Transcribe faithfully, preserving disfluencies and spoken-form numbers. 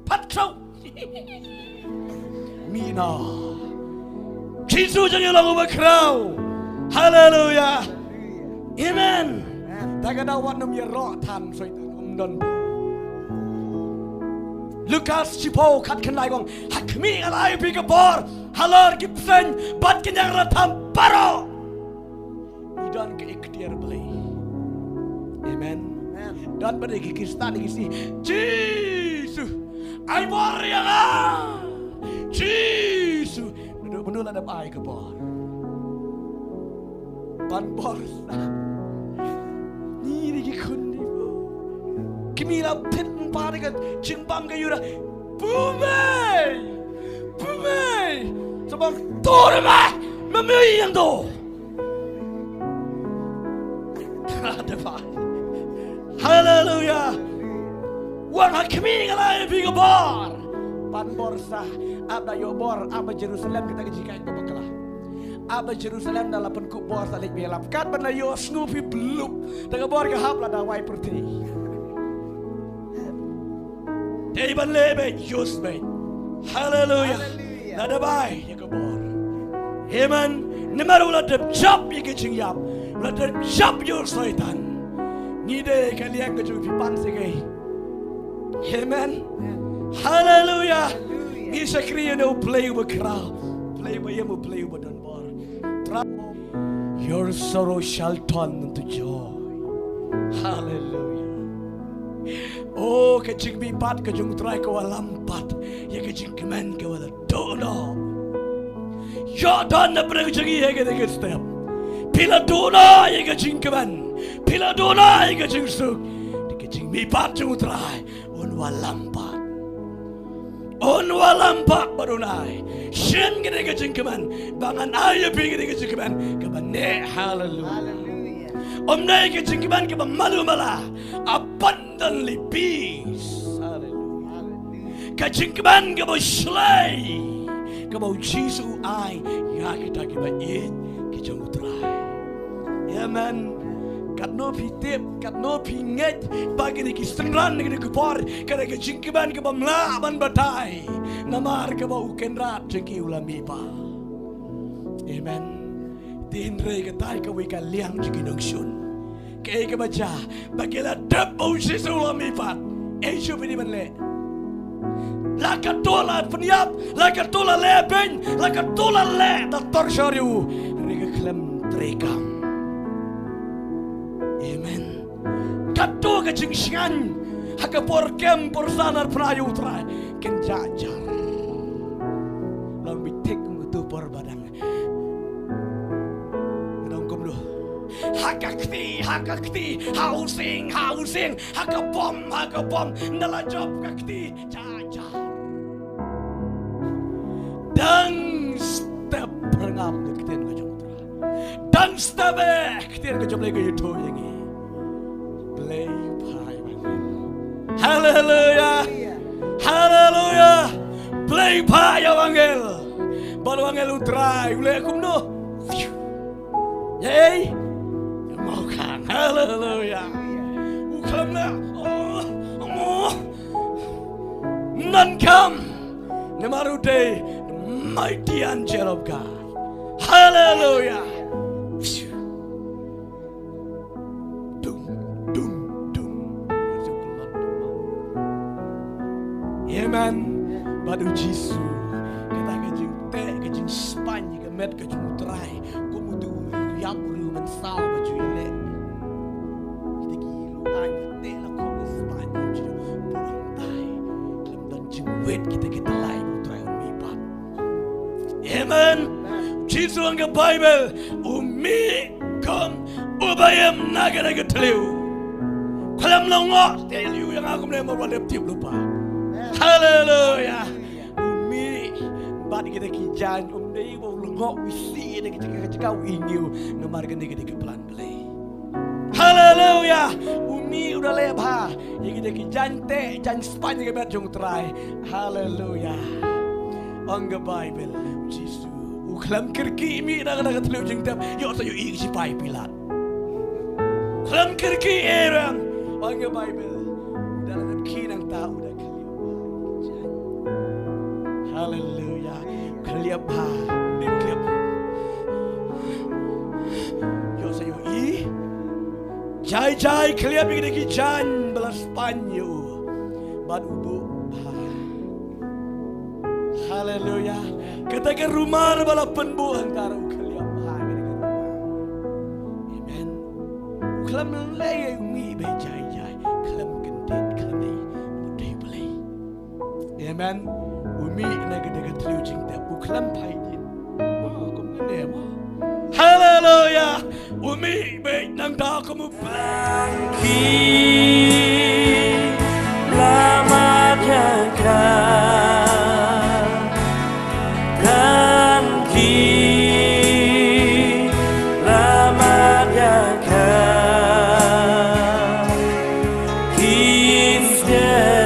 Pat khraw. Mih noh. Jisu jong ngi u long uba khraw. Haleluya. Amen. Te ka daw wat nym ïaroh than Soitan, ym don. Lukas shiphew khatkhyndai ka ong, ha khmih nga la ai ïa phi ka bor halor ki bseiñ bad ki ñiangrathan baroh. Ngi don ka iktiar Blei. Amen. Amen. Don pat ki Khristan ki sngew, Jisu, ai bor ïa nga. Jisu. Mano, mano la dep ai ka bor? Ban bor sa. Ngi dei ki khun, dei bor. Khmih la thied lypa da ka jingbam ka Judah. Bumei. Bumei. Sa ban tur ma. Ma mih ïa nga to. Haleluya. Wan ha khmih nga la ai ïa phi ka bor. Ban bor sa, ap da ïoh bor, ap ha Jerusalem kita ki jingkait ba bakla. Ap ha Jerusalem da la pynkup bor sa leit ba ïalap. Katba la ïohsngew phi blup da ka bor ka hap, la da wai pyrthei. Dei ban leh beit, use beit. Haleluya. Haleluya. La dep ai ïa ka bor. Amen. Namar u la dep jop ïa ka jingïap, u la dep jop ïa u Soitan. Ngi dei ka liang ka jong phi, pan sha kei. Amen. Haleluya. Haleluya. Ngi shakri ïa u Blei uba khraw, Blei uba ïem, u Blei uba don bor. Tra-, your sorrow shall turn into joy. Haleluya. Oh, ka jingmihpat ka jong u Trai ka wallam pat ïa ka jingkmen ka wala duh noh. Ïoh don na pdeng jong ngi ha kane ka step. Phi la duh noh ïa ka jingkmen, phi la duh noh ïa ka jingsuk. Ka jingmihpat jong u Trai un wallam pat. Un wallam pat bad un ai. Shen kane ka jingkmen, ba ngan ai ïa phi kane ka jingkmen kaba neh. Haleluya. Haleluya. Ym dei ka jingkmen kaba malu mala. Abundantly peace. Haleluya. Haleluya. Ka jingkmen kaba shlei kaba u Jisu u ai ïa kita kiba ïeit ki jong u Trai. Amen. Katno phi tip, katno phi ngeit ba kine ki synran, kine ki por, ka dei ka jingkmen kaba mlah ban batai. Namar kaba u Kynrad jong ki u la mihpat. Amen. Te hynrei katai kawei ka liang jong ki nongshun. Kaei kaba jia, ba ki la tip ba u Jisu u la mihpat. Ei shuh phi dei ban leh. La katto la pynïap, la katto la leh beiñ, la katto la leh da torture ïa u. Hynrei ka khlem treikam. Amen. Katto ka jingsngewsih ha ka por kem por san arpna ïa u Trai. Ken jia jar. Long bi thik kum tu por ba dang. Ka dang kumno. Ha ka kti, ha ka kti, ha u sing, ha u sing, ha ka bom, ha ka bom, nda la jop ka kti, ja, ja. Dang step pyrngap ka ktien ka jong u Trai. Dang step eh, ktien ka jong u Blei ka ïathuh ïa ngi. Blei phai bang. Haleluya. Haleluya. Blei phai ïa u angel. Bad u angel u Trai u leh kumno? Ei. Ïa u khang. Haleluya. U khang na. Oh, oh. None come. Namar u dei the mighty angel of God. Haleluya. Dung, dung, dung. Amen. Bad u Jisu, kata ka jingteh, ka jingspaiñ ïa ka met ka jong u Trai, kum uto u riew ïap, u riew mynsaw ba ju ïaleh. Kita ki riew aiñ ba teh la khop, ka spaiñ ïa u Jisu. Bun tai, khlem don jingwit kita ki tyllai ba u Trai un mihpat. Amen. Jisu ha ka Baibl u mih kum uba im na kane ka thliew. Khlem lyngngoh tei lyiu ïa nga kumne, mo ba dep tip lypa. Haleluya. U mih bad kita ki jaiñ, um dei ba u lyngngoh u isih ïa kita ki jaka, u ïehnoh namar kane ka dei ka plan Blei. Haleluya. U mih u da leh bha ïa kita ki jaiñ teh, jaiñ spaiñ ïa ka met jong u Trai. Haleluya. Ong ka Baibl, Jisu u khlem kyrkieh mih na kata ka thliew jingtep, ïoh sa ïohi ki sipai Pilat. Khlem kyrkieh ei rang. Ong ka Baibl, u da leh ki nangta u da khlem. Khlieh bha. Khlieh. Ïoh sa ïohi. Jai jai khlieh ïa ki jaiñ ba la spaiñ ïa u. Bad u buh bha. Haleluya. Kata ka rumar ba la pynbuh hangta ruh u khlieh bha. Amen. U khlem lei u mih beit jai jai. Khlem kyndit khlem lei. U dei Blei. Amen. U mih na ka dei ka tliw jingtep u khlem phai din. Mo kum ne mo. Haleluya. U mih beit nangta kum u blang ki lama jaka. Dan ki lama jaka. Ki stem.